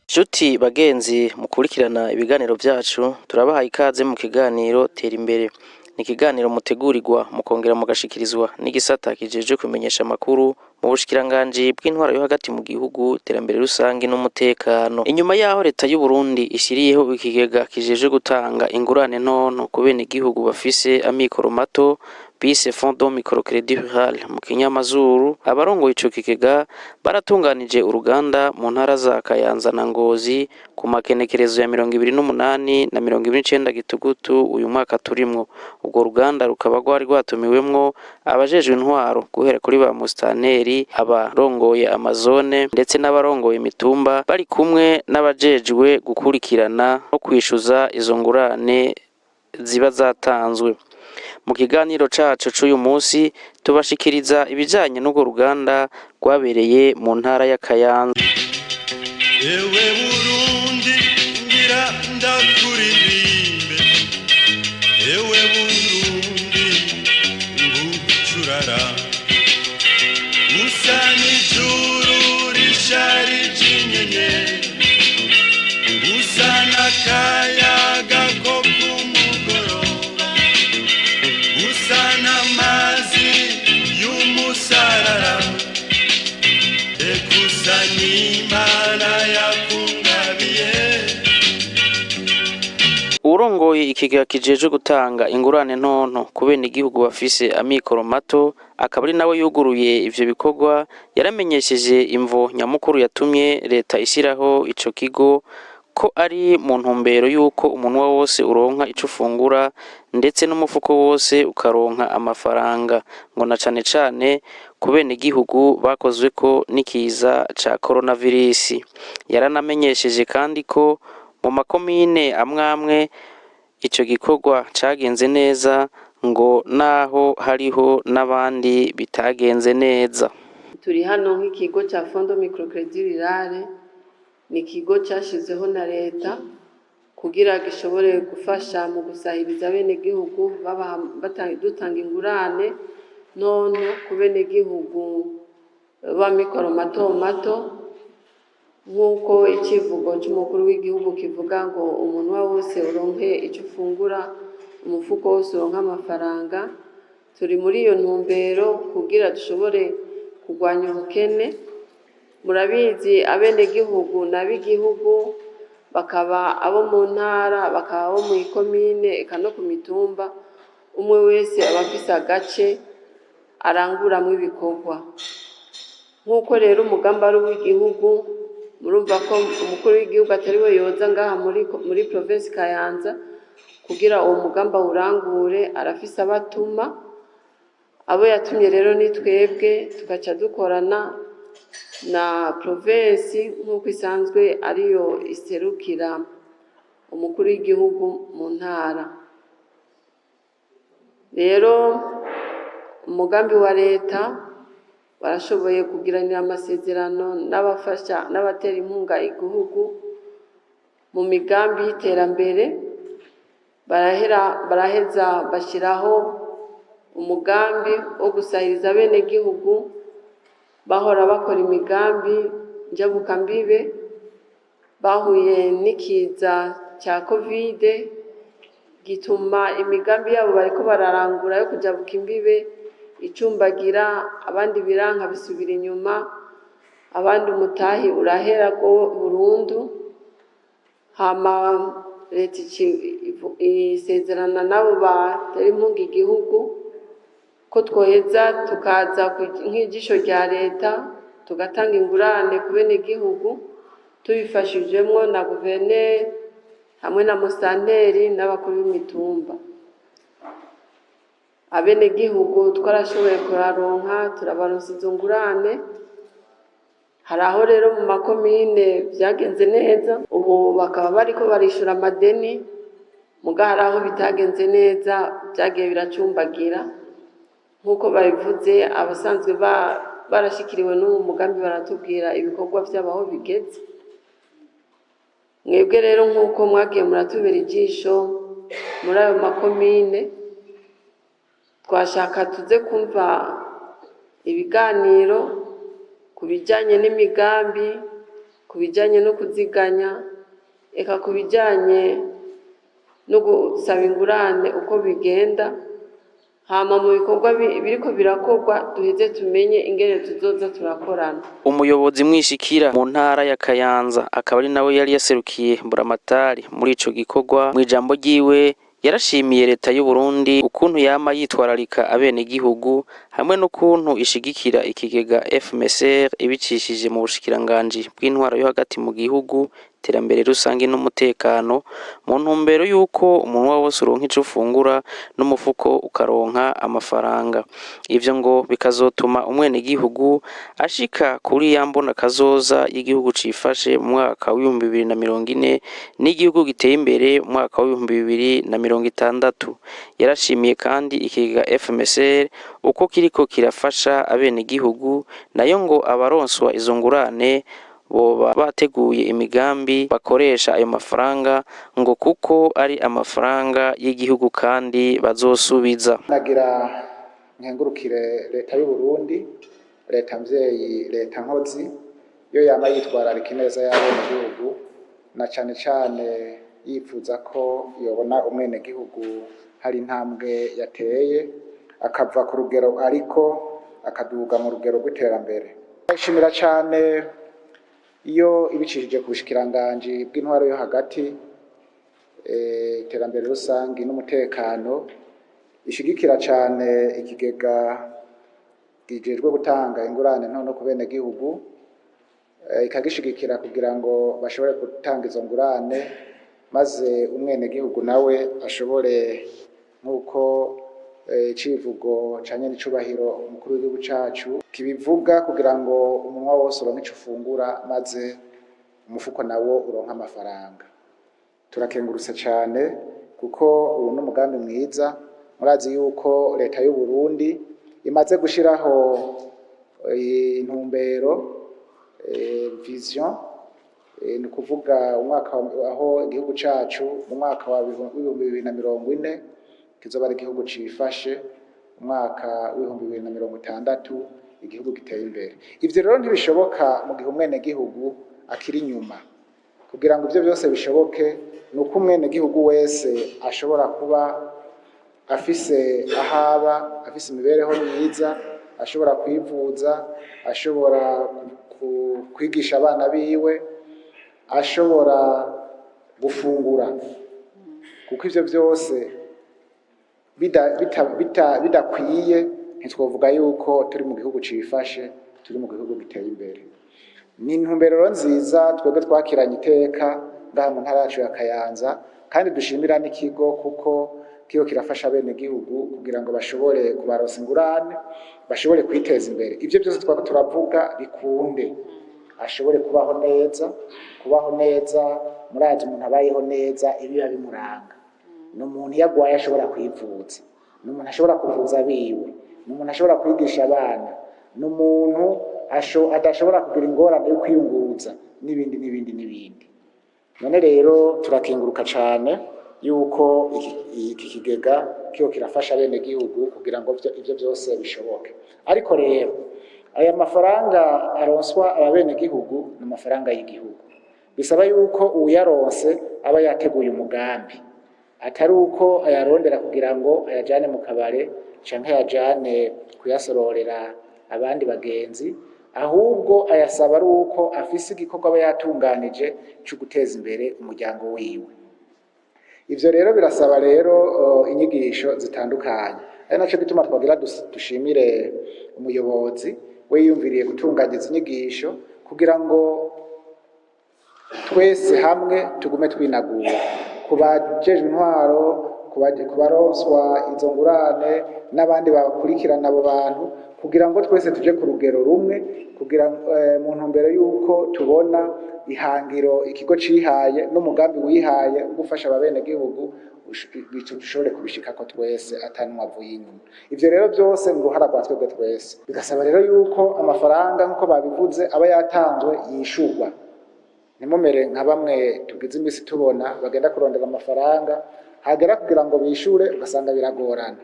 Nshuti bagenzi mukurikirana ibiganiro vyacu, turabahaye ikaze mu kiganiro Tera Imbere. Ni ikiganiro mutegurirwa mukongera mugashikirizwa n'igisata kijejwe kumenyesha amakuru mu bushikiranganji bw'intwaro yo hagati mu gihugu, iterambere rusangi n'umutekano. Inyuma yaho leta y'u Burundi ishiriyeho ikigega kijejwe gutanga ingurane ntonto ku benegihugu bafise amikoro mato, bise Fond de Microcredit Rural mu kinyamazuru, abarongoye ico kigega baratunganije uruganda mu ntara za Kayanza na Ngozi ku makenekerezo ya 28 na 29 Gitugutu uyu mwaka turimwo. Urwo ruganda rukaba rwari rwatumiwemwo abajejwe intwaro guhera kuri ba musitanteri, abarongoye amazone ndetse n'abarongoye imitumba, bari kumwe n'abajejwe gukurikirana no kwishuza izo ngurane ziba zatanzwe. Mu kiganiro cacu c'uyu musi tubashikiriza ibijanye n'urwo ruganda rwabereye mu ntara ya Kayanza. Ewe Burundi, ngira ndakuririmbe, ewe Burundi ngucurara, usa n'ijuru risharije inyenyeri, usa n'akayaga ko ku mugoroba, usa n'amazi y'umusarara, eka usa n'Imana yakungabiye. Uwurongoye ikigega kijejwe gutanga ingurane ntonto ku benegihugu bafise amikoro mato, akaba ari nawe yuguruye ivyo bikorwa, yaramenyesheje imvo nyamukuru yatumye leta ishiraho ico kigo, ko ari mu ntumbero y'uko umunwa wose uronka ico ufungura ndetse n'umufuko wose ukaronka amafaranga, ngo na cane cane ku benegihugu bakozweko n'ikiza ca coronavirus. Yaranamenyesheje kandi ko mu makomine amwamwe ico gikorwa cagenze neza, ngo naho hariho n'abandi bitagenze neza. Turi hano nk'ikigo cya Fond de Microcredit Rural. Ni ikigo cyashizeho na leta kugira gishobore gufasha mu gusahiriza abenegihugu, dutanga ingurane ntonto ku benegihugu b'amikoro mato mato, nk'uko icivugo c'umukuru w'igihugu kivuga ngo umunwa wose uronke ico ufungura, umufuko wose uronke amafaranga. Turi muri iyo ntumbero kugira dushobore kurwanya ubukene. Murabizi, abenegihugu n'ab'igihugu, bakaba abo mu ntara, bakaba abo mw'ikomine, eka no ku mitumba, umwe wese aba afise agace aranguramwo ibikorwa. Nk'uko rero umugambi ari uw'igihugu, murumva ko umukuru w'igihugu atari we yoza ngaha muri provinsi Kayanza kugira uwo mugambi awurangure, arafise abo atuma. Abo yatumye rero ni twebwe, tugaca dukorana na provinsi nk'uko isanzwe ariyo iserukira umukuru w'igihugu mu ntara. Rero umugambi wa leta barashoboye kugiranira amasezerano n'abafasha n'abatera inkunga igihugu mu migambi y'iterambere, baraheza bashyiraho umugambi wo gusahiriza abenegihugu bahora bakora imigambi njabukambibe bahuye n'ikiza cya Covid, gituma imigambi yabo bariko bararangura yo kujabuka imbibe icumbagira, abandi biranka bisubira inyuma, abandi umutahi urahera go burundu. Hama leta isezerana nabo batera inkunga igihugu ko twoheza tukaza nk'ijisho rya leta, tugatanga ingurane ku benegihugu, tubifashijwemwo na guverineri hamwe na musitanteri n'abakuru b'imitumba. Abenegihugu twarashoboye kuraronka, turabaronsa izo ngurane. Hari aho rero mu makomine vyagenze neza, ubu bakaba bariko barishura amadeni. Muga hari aho bitagenze neza, byagiye biracumbagira nk'uko babivuze. Abasanzwe barashikiriwe n'uwo mugambi baratubwira ibikorwa vyabo aho bigeze. Mwebwe rero, nk'uko mwagiye muratubera ijisho muri ayo makomine, twashaka tuze kumva ibiganiro ku bijyanye n'imigambi, ku bijyanye no kuziganya, eka ku bijyanye no gusaba ingurane uko bigenda. Hama mu bikorwa biriko birakorwa, duheze tumenye ingene tuzoza turakorana. Umuyobozi mwishikira mu ntara ya Kayanza, akaba ari nawe yari yaserukiye Buramatari muri ico gikorwa, mu ijambo ryiwe yarashimiye leta y'u Burundi ukuntu yama yitwararika abenegihugu, hamwe n'ukuntu ishigikira ikigega FMSR ibicishije mu bushikiranganji bw'intwaro yo hagati mu gihugu, iterambere rusange n'umutekano, mu ntumbero y'uko umunwa wose uronka ico ufungura n'umufuko ukaronka amafaranga. Ivyo ngo bikazotuma umwenegihugu ashika kuri ya mbona kazoza y'igihugu cifashe mu mwaka w'2040 n'igihugu giteye imbere mu mwaka w'2060. Yarashimiye kandi ikigega FMSR uko kiriko kirafasha abenegihugu, nayo ngo abaronswa izo ngurane boba bateguye imigambi bakoresha ayo mafaranga, ngo kuko ari amafaranga y'igihugu kandi bazosubiza. Nagira nkengurukire leta y'u Burundi, leta mvyeyi, leta nkozi, yo yama yitwararika ineza y'abenegihugu, na cane cane yifuza ko yobona umwenegihugu hari intambwe yateye, akava ku rugero ariko akaduga mu rugero rw'iterambere. Ndashimira cane iyo ibicishije ku bushikiranganji bw'intwaro yo hagati, iterambere rusangi n'umutekano, ishigikira cane ikigega kijejwe gutanga ingurane nto no ku benegihugu, ikagishigikira kugira ngo bashobore gutanga izo ngurane, maze umwenegihugu nawe ashobore, nk'uko icivugo ca nyen'icubahiro umukuru w'igihugu cacu kibivuga, kugira ngo umunwa wose uronke ico ufungura, maze umufuko nawo uronke amafaranga. Turakengurutse cane kuko ubu ni umugambi mwiza. Murazi yuko leta y'u Burundi imaze gushiraho intumbero, vision, ni ukuvuga umwaka aho igihugu cacu mu mwaka wa 2040 kizoba ari igihugu cifashe, umwaka w'2060 igihugu giteye imbere. Ivyo rero ntibishoboka mu gihe umwenegihugu akiri inyuma. Kugira ngo ivyo byose bishoboke, ni uko umwenegihugu wese ashobora kuba afise ahaba, afise imibereho myiza, ashobora kwivuza, ashobora kwigisha abana biwe, ashobora gufungura, kuko ivyo byose bidakwiye ntitwovuga yuko turi mu gihugu cifashe, turi mu gihugu giteye imbere. Ni intumbero rero nziza twebwe twakiranye iteka ngaha mu ntara yacu ya Kayanza, kandi dushimira n'ikigo kuko kigo kirafasha abenegihugu kugira ngo bashobore kubaronsa ingurane, bashobore kwiteza imbere. Ivyo byose twaba turavuga bikunde ashobore kubaho neza. Kubaho neza, murazi umuntu abayeho neza ibiba bimuranga ni umuntu iyo agwaye ashobora kwivuza, ni umuntu ashobora kuvuza abiwe, ni umuntu ashobora kwigisha abana, ni umuntu adashobora kugira ingorane yo kwiyunguruza n'ibindi n'ibindi n'ibindi. None rero turakenguruka cane yuko iki kigega kiho kirafasha abenegihugu kugira ngo ivyo byose bishoboke. Ariko rero aya mafaranga aronswa ababenegihugu ni amafaranga y'igihugu, bisaba yuko uwuyaronse aba yateguye umugambi, atari uko ayarondera kugira ngo ayajane mu kabare canke ayajane kuyasororera abandi bagenzi, ahubwo ayasaba ari uko afise igikorwa aba yatunganije co guteza imbere umuryango wiwe. Ivyo rero birasaba rero inyigisho zitandukanye, ari naco gituma twagira dushimire umuyobozi we yiyumviriye gutunganya izi nyigisho kugira ngo twese hamwe tugume twinagura, ku bajejwe intwaro, ku baronswa izo ngurane n'abandi bakurikirana abo bantu, kugira ngo twese tuje ku rugero rumwe, kugira mu ntumbero y'uko tubona ihangiro ikigo cihaye n'umugambi wihaye wo gufasha ababenegihugu dushobore kubishikako twese atanumwe avuye inyuma. Ivyo rero byose ni uruhara rwa twebwe twese. Bigasaba rero yuko amafaranga, nk'uko babivuze, aba yatanzwe yishurwa. Ntimumere nka bamwe tugize imisi tubona bagenda kurondera amafaranga, hagera kugira ngo bishure ugasanga biragorana.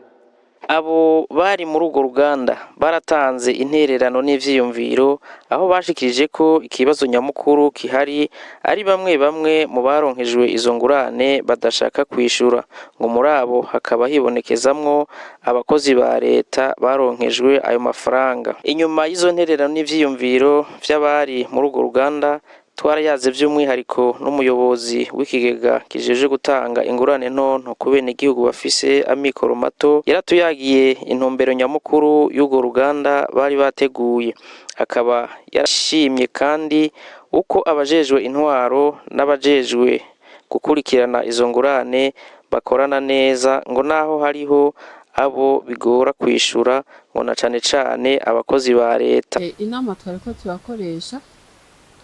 Abo bari muri urwo ruganda baratanze intererano n'ivyiyumviro, aho bashikirije ko ikibazo nyamukuru kihari ari bamwe bamwe mu baronkejwe izo ngurane badashaka kwishura, ngo muri abo hakaba hibonekezamwo abakozi ba leta baronkejwe ayo mafaranga. Inyuma y'izo ntererano n'ivyiyumviro vy'abari muri urwo ruganda, twarayaze by'umwihariko n'umuyobozi w'ikigega kijejwe gutanga ingurane ntonto ku benegihugu bafise amikoro mato. Yaratuyagiye intumbero nyamukuru y'urwo ruganda bari bateguye, akaba yarashimye kandi uko abajejwe intwaro n'abajejwe gukurikirana izo ngurane bakorana neza, ngo naho hariho abo bigora kwishura, ngo na cane cane abakozi ba leta. Inama twariko turakoresha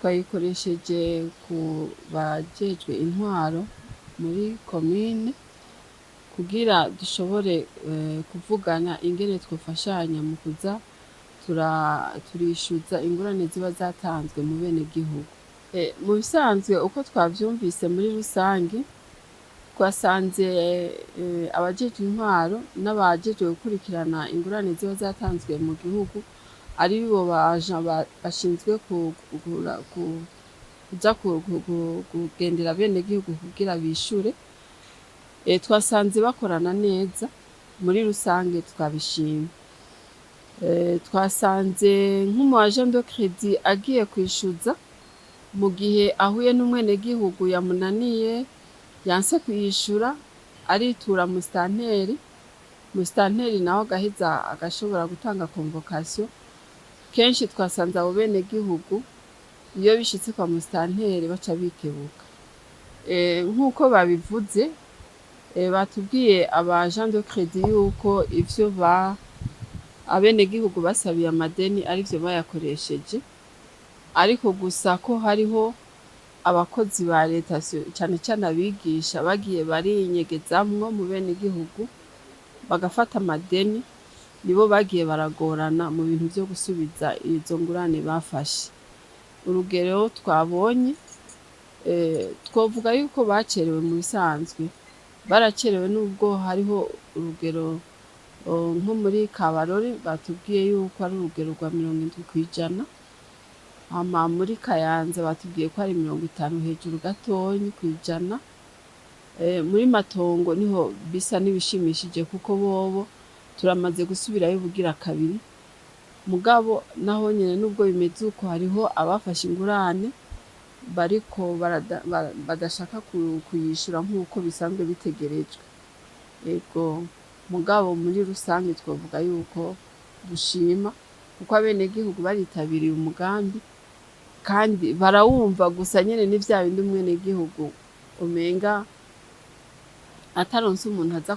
twayikoresheje ku bajejwe intwaro muri komine kugira dushobore kuvugana ingene twofashanya mu kuza turishuza ingurane ziba zatanzwe mu bene gihugu. Mu bisanzwe, uko twavyumvise muri rusange, twasanze abajejwe intwaro n'abajejwe gukurikirana ingurane ziba zatanzwe mu gihugu ari bo baja bashinzwe kuja kugendera bene gihugu kugira bishure. Twasanze bakorana neza muri rusange, twabishimye. Twasanze nk'umu agent de crédit agiye kwishuza, mu gihe ahuye n'umwenegihugu yamunaniye, yanse kuyishura, aritura musitanteri. Musitanteri nawe agaheza agashobora gutanga convocation. Kenshi twasanze abo benegihugu iyo bishitse kwa musitanteri baca bikebuka. Nk'uko babivuze, batubwiye aba agent de crédit yuko ivyo ba abenegihugu basabiye amadeni arivyo bayakoresheje, ariko gusa ko hariho abakozi ba leta, cane cane abigisha, bagiye barinyegezamwo mu benegihugu bagafata amadeni, nibo bagiye baragorana mu bintu vyo gusubiza izo ngurane bafashe. Urugero twabonye, twovuga yuko bacerewe. Mu bisanzwe baracerewe, nubwo hariho urugero nko muri Kabarore batubwiye yuko ari urugero rwa 70%, hama muri Kayanza batubwiye ko ari 50 hejuru gatonyi kw'ijana. Muri Matongo niho bisa n'ibishimishije, kuko bobo turamaze gusubirayo ubugira kabiri. Mugabo naho nyene, nubwo bimeze uko, hariho abafashe ingurane bariko badashaka kuyishura nk'uko bisanzwe bitegerejwe. Ego, mugabo muri rusange twovuga yuko dushima, kuko abenegihugu baritabiriye umugambi kandi barawumva. Gusa nyene ni vya bindi umwenegihugu umenga ataronse umuntu aza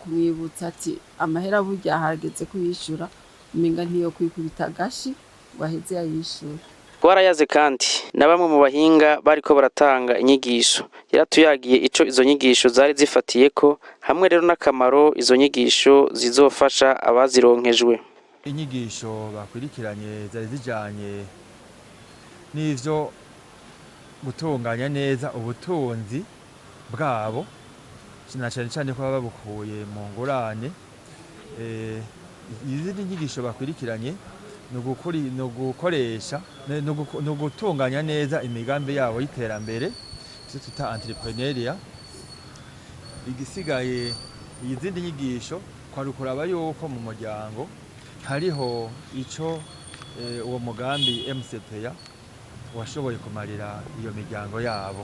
kumwibutsa ati amahera burya hageze kuyishura, umenga ntiyo kwikubita agashi ngo aheze yayishure. Twarayaze kandi na bamwe mu bahinga bariko baratanga inyigisho. Yaratuyagiye ico izo nyigisho zari zifatiyeko, hamwe rero n'akamaro izo nyigisho zizofasha abazironkejwe. Inyigisho bakurikiranye zari zijanye n'ivyo gutunganya neza ubutunzi bwabo, na cane cane ko baba babukuye mu ngurane. Izindi nyigisho bakurikiranye ni ugukoresha, ni ugutunganya neza imigambi yabo y'iterambere, ivyo twita entrepreneuriat. Igisigaye, izindi nyigisho kwari ukuraba yuko mu muryango hariho ico uwo mugambi MCPA washoboye kumarira iyo miryango yabo.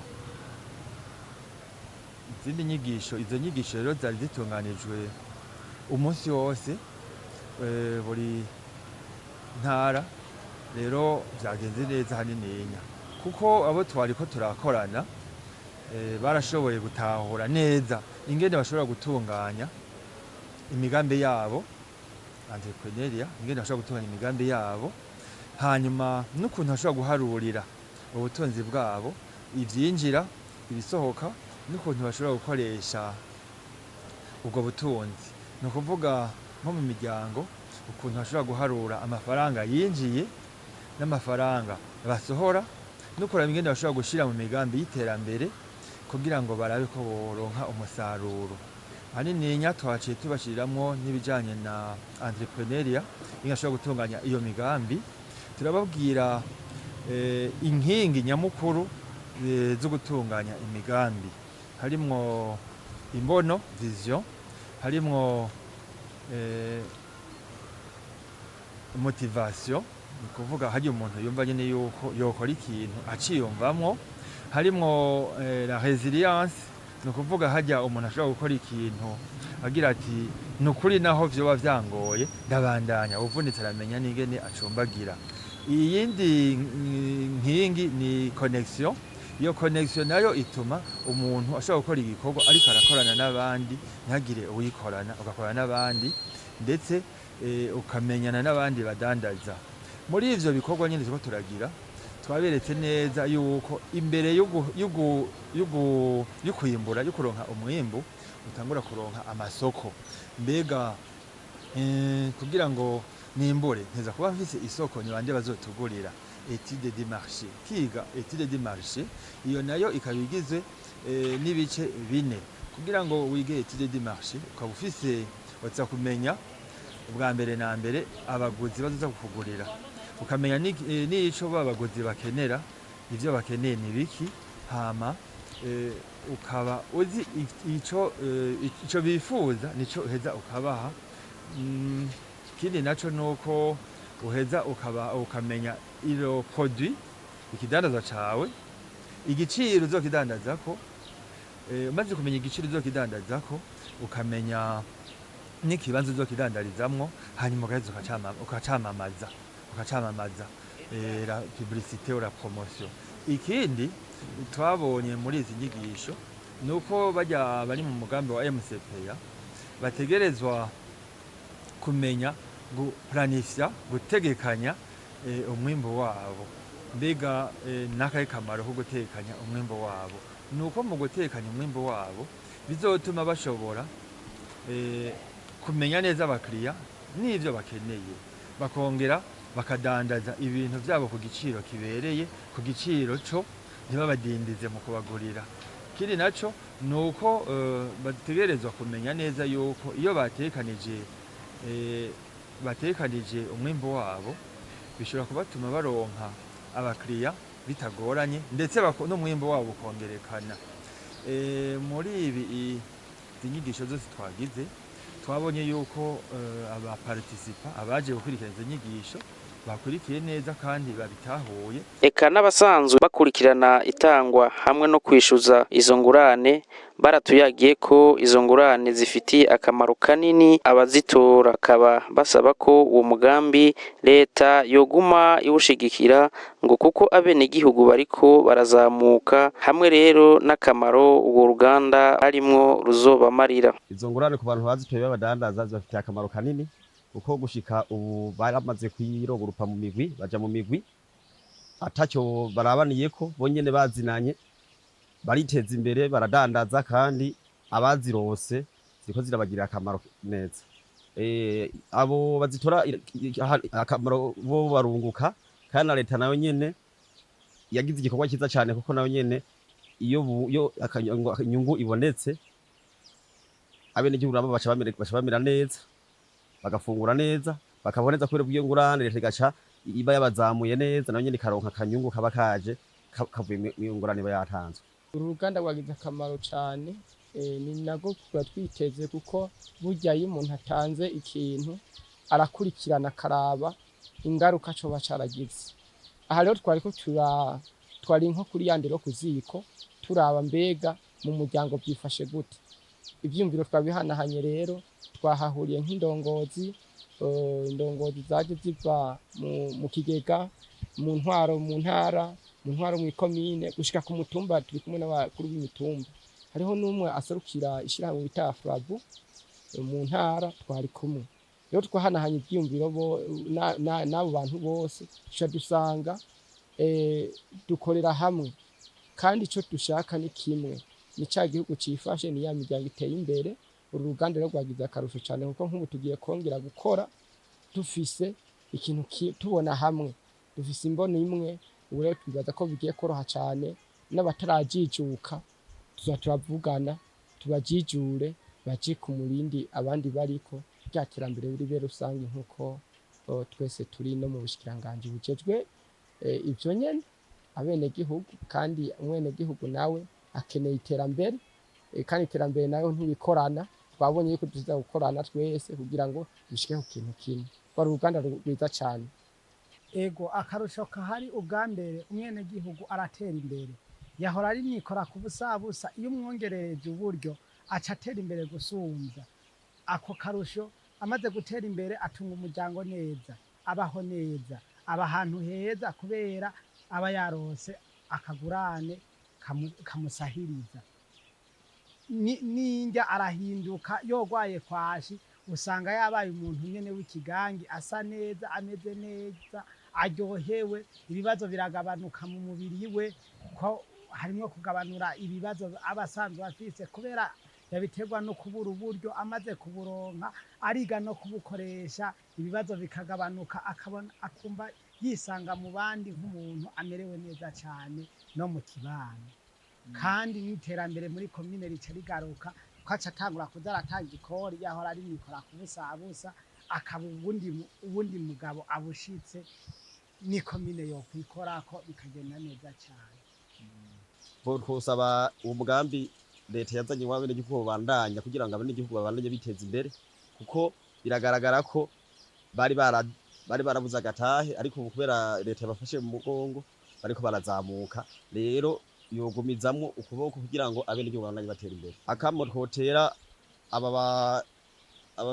Izindi nyigisho, izo nyigisho rero zari zitunganijwe umunsi wose, buri ntara. Rero vyagenze neza hanininya, kuko abo twariko turakorana barashoboye gutahura neza ingene bashobora gutunganya imigambi yabo, entrepreneuriat, ingene bashobora gutunganya imigambi yabo, hanyuma n'ukuntu bashobora guharurira ubutunzi bwabo, ivyinjira, ibisohoka, n'ukuntu bashobora gukoresha. ubwo butunzi. Ni ukuvuga nko mu miryango ukuntu bashobora guharura amafaranga yinjiye n'amafaranga basohora, no kuraba ingene bashobora gushira mu migambi y'iterambere kugira ngo barabe ko boronka umusaruro. Ahanininya twaciye tubashiriramwo n'ibijanye na entrepreneuriat, ingene bashobora gutunganya iyo migambi. Turababwira inkingi nyamukuru zo gutunganya imigambi, harimwo imbono, vision, harimwo motivation, ni kuvuga hari umuntu yumva nyene yuko yokora ikintu aciyumvamwo, harimwo la résilience, ni ukuvuga harya umuntu ashobora gukora ikintu agira ati ni ukuri naho vyoba vyangoye ndabandanya, uvunitse aramenya n'ingene acumbagira. Iyindi nkingi ni connexion. Iyo connexion nayo ituma umuntu ashobora gukora igikorwa ariko arakorana n'abandi, ntihagire uwikorana, ugakorana n'abandi ndetse ukamenyana n'abandi badandaza. Muri ivyo bikorwa nyene turiko turagira, twaberetse neza yuko imbere y'ukwimbura, y'ukuronka umwimbu, utangura kuronka amasoko. Mbega kugira ngo nimbure nteza kuba mfise isoko, ni bande bazotugurira? Étude de marché. Kiga étude de marché, iyo nayo ikaba igizwe n'ibice bine. Kugira ngo wige étude de marché, ukaba ufise waza kumenya ubwa mbere na mbere abaguzi bazoza kukugurira, ukamenya n'ico ba baguzi bakenera, ivyo bakeneye ni biki, hama ukaba uzi ico bifuza, nico uheza ukabaha. Ikindi naco nuko uheza ukaba ukamenya ilo produit, ikidandazwa cawe, igiciro uzokidandazako. Umaze kumenya igiciro uzokidandazako, ukamenya n'ikibanza uzokidandarizamwo, hanyuma ugaheza ukacamamaza, la publicité ou la promotion. Ikindi twabonye muri izi nyigisho nuko barya bari mu mugambi wa MCPA bategerezwa kumenya guplanifya, gutegekanya umwimbu wabo. Mbega nakahe kamaro ko gutekanya umwimbu wabo? Nuko mu gutekanya umwimbu wabo bizotuma bashobora kumenya neza abakiriya n'ivyo bakeneye, bakongera bakadandaza ibintu vyabo ku giciro kibereye, ku giciro co ntibabadindize mu kubagurira. Ikindi naco nuko bategerezwa kumenya neza yuko iyo batekanije umwimbu wabo, bishobora kubatuma baronka abakiriya bitagoranye, ndetse n'umwimbu wabo ukongerekana. Muri ibi izi nyigisho zose twagize, twabonye yuko abaparticipants, abaje gukurikirana izo nyigisho, bakurikiye neza kandi babitahuye. Eka n'abasanzwe bakurikirana itangwa hamwe no kwishuza izo ngurane baratuyagiye ko izo ngurane zifitiye akamaro kanini abazitora, akaba basaba ko uwo mugambi leta yoguma iwushigikira, ngo kuko abenegihugu bariko barazamuka, hamwe rero n'akamaro urwo ruganda harimwo ruzobamarira. Izo ngurane ku bantu bazitoye b'abadandaza zibafitiye akamaro kanini, kuko gushika ubu baramaze kwirogurupa mu migwi, baja mu migwi atacyo barabaniyeko, bonyene bazinanye, bariteza imbere, baradandaza, kandi abazirose ziriko zirabagirira akamaro neza. Abo bazitora akamaro bo barunguka, kandi na leta nayo nyene yagize igikorwa cyiza cyane, kuko nayo nyene iyo inyungu ibonetse, abenegihugu nabo baca bamera neza, bagafungura neza, bakabaho neza kubera bw'iyo ngurane. Leta igaca iba yabazamuye neza, nayo nyene ikaronka akanyungu kaba kaje kavuye mw'iyo ngurane iba yatanzwe. Uru ruganda rwagize akamaro cyane, ni nago tuba twiteze, kuko burya iyo umuntu atanze ikintu arakurikirana, akaraba ingaruka coba caragize. Aha rero twariko twari nko kuri ya ndero ku ziko, turaba mbega mu muryango byifashe gute. Ivyiyumviro twabihanahanye. Rero twahahuriye nk'indongozi, indongozi zaje ziva mu kigega, mu ntwaro mu ntara, mu ntwaro mw'ikomine, gushika ku mutumba. Turi kumwe n'abakuru b'imitumba, hariho n'umwe aserukira ishirahamwe bita Afrabu mu ntara, twari kumwe. Rero twahanahanye ivyiyumviro n'abo bantu bose, duca dusanga dukorera hamwe, kandi ico dushaka ni kimwe, ni ca gihugu cifashe, ni ya miryango iteye imbere. Uru ruganda rero rwagize akarusho cyane, kuko nk'ubu tugiye kongera gukora dufise ikintu tubona hamwe, dufise imbono imwe. Ubu rero twibaza ko bigiye koroha cyane, n'abatarajijuka tuza turavugana tubajijure baje ku murindi abandi bariko, rya terambere ribe rusange, nk'uko twese turi no mu bushikiranganji bujejwe ivyo nyene abenegihugu. Kandi umwenegihugu nawe akeneye iterambere, kandi iterambere nayo ntibikorana. Twabonye yuko tuza gukorana twese kugira ngo dushike ku kintu kimwe. Rwari uruganda rwiza cyane. Ego, akarusho kahari, ubwa mbere umwenegihugu aratera imbere. Yahora ari nikora ku busabusa, iyo umwongerereje uburyo aca atera imbere gusumvya. Ako karusho, amaze gutera imbere atunga umuryango neza, abaho neza, aba ahantu heza, kubera aba yaronse akagurane kamusahiriza. N'indya arahinduka, yogwaye kwashi usanga yabaye umuntu nyene w'ikigangi, asa neza, ameze neza, aryohewe. Ibibazo biragabanuka mu mubiri we, ko harimwo kugabanura ibibazo aba asanzwe afise kubera yabiterwa no kubura uburyo. Amaze kuburonka ariga no kubukoresha, ibibazo bikagabanuka, akabona akumva yisanga mu bandi nk'umuntu amerewe neza cyane no mu kibano. Kandi n'iterambere muri komine rica rigaruka, ko aca atangura kuza aratanga ikori. Yahora ari mikora kubusabusa, akaba uwundi mugabo abushitse, ni komine yokwikorako bikagenda neza cyane. Twosaba uwo mugambi leta yazanye w'abenegihugu babandanya, kugira ngo abenegihugu babandanye biteza imbere, kuko biragaragara ko bari barabuze agatahe, ariko ubu kubera leta yabafashe mu mugongo bariko barazamuka. Rero yogumizamwo ukuboko kugira ngo abenegihugu babandanye batera imbere. Akamo twotera aba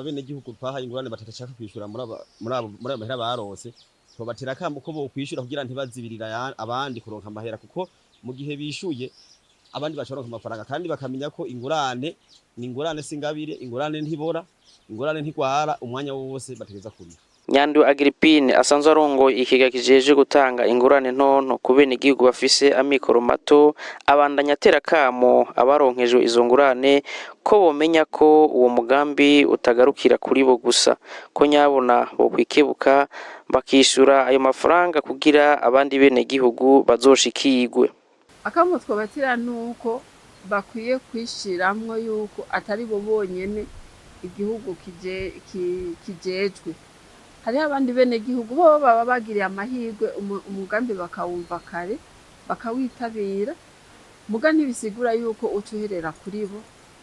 benegihugu twahaye ingurane batashaka kwishura muri abo mahera baronse, twobatera akamo ko bokwishura kugira ntibazibirira abandi kuronka amahera, kuko mu gihe bishuye abandi bacaronka amafaranga. Kandi bakamenya ko ingurane ni ingurane, singabire, ingurane ntibora, ingurane ntigwara, umwanya wose bategeza kuriha. Nyandu Agrippine asanzwe arongoye ikiga kijejwe gutanga ingurane ntonto ku benegihugu bafise amikoro mato, abandanya atera akamo abaronkejwe izo ngurane ko bomenya ko uwo mugambi utagarukira kuri bo gusa, ko nyabona bokwikebuka bakishura ayo mafaranga kugira abandi benegihugu bazoshikirwe. Akamo twobatira nuko bakwiye kwishiramwo yuko atari bo bonyene igihugu kijejwe, hariho abandi benegihugu bo baba bagiriye amahirwe umugambi bakawumva kare bakawitabira. Muga ntibisigura yuko uca uherera kuri bo,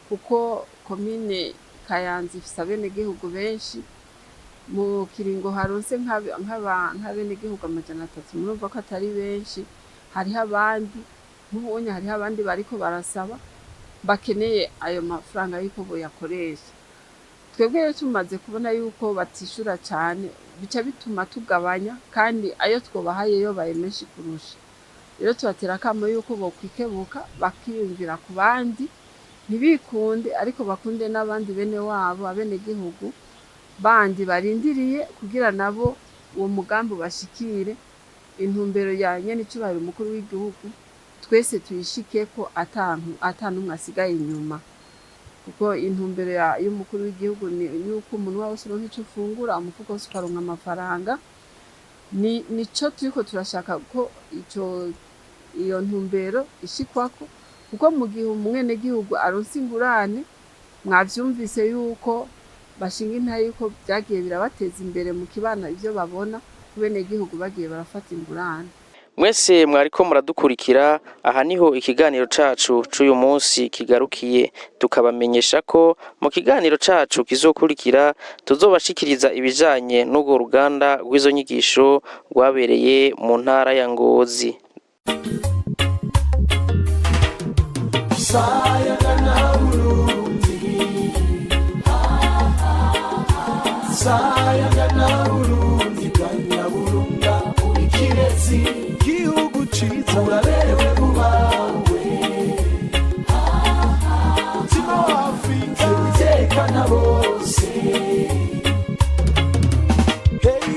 kuko komine Kayanza ifise abenegihugu benshi. Mu kiringo haronse nk'abenegihugu 300, murumva ko atari benshi. Hariho abandi nk'ubonye, hariho abandi bariko barasaba, bakeneye ayo mafaranga yuko boyakoresha. Twebwe rero tumaze kubona yuko batishura cane, bica bituma tugabanya, kandi ayo twobahaye yobaye menshi kurusha. Rero tubatera akamo yuko bokwikebuka bakiyumvira ku bandi, ntibikunde ariko bakunde n'abandi bene wabo, abenegihugu bandi barindiriye, kugira nabo uwo mugambi ubashikire. Intumbero ya nyenicubahiro umukuru w'igihugu twese tuyishikeko ata n'umwe asigaye inyuma, kuko intumbero y'umukuru w'igihugu ni yuko umuntu wese uronka ico ufungura, umufuko wose ukaronka amafaranga. Ni nico turiko turashaka ko iyo ntumbero ishikwako, kuko mu gihe umwenegihugu aronse ingurane, mwavyumvise yuko bashinga intahe yuko vyagiye birabateza imbere mu kibano, ivyo babona ku benegihugu bagiye barafata ingurane. Mwese mwariko muradukurikira, aha niho ikiganiro cacu c'uyu munsi kigarukiye, tukabamenyesha ko mu kiganiro cacu kizokurikira tuzobashikiriza ibijanye n'urwo ruganda rw'izo nyigisho rwabereye mu ntara ya Ngozi. Sayagana Burundi, sayagana Burundi bwa nyaburunga, uri kirezi gihugu ciza, uraberewe kubawe, mutima wa Afrika utekana bose. Hey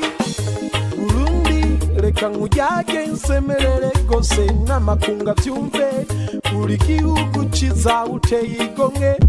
Burundi, reka nkujyage nsemerere gose n'amakunga vyumve, uri gihugu ciza uteye igomwe.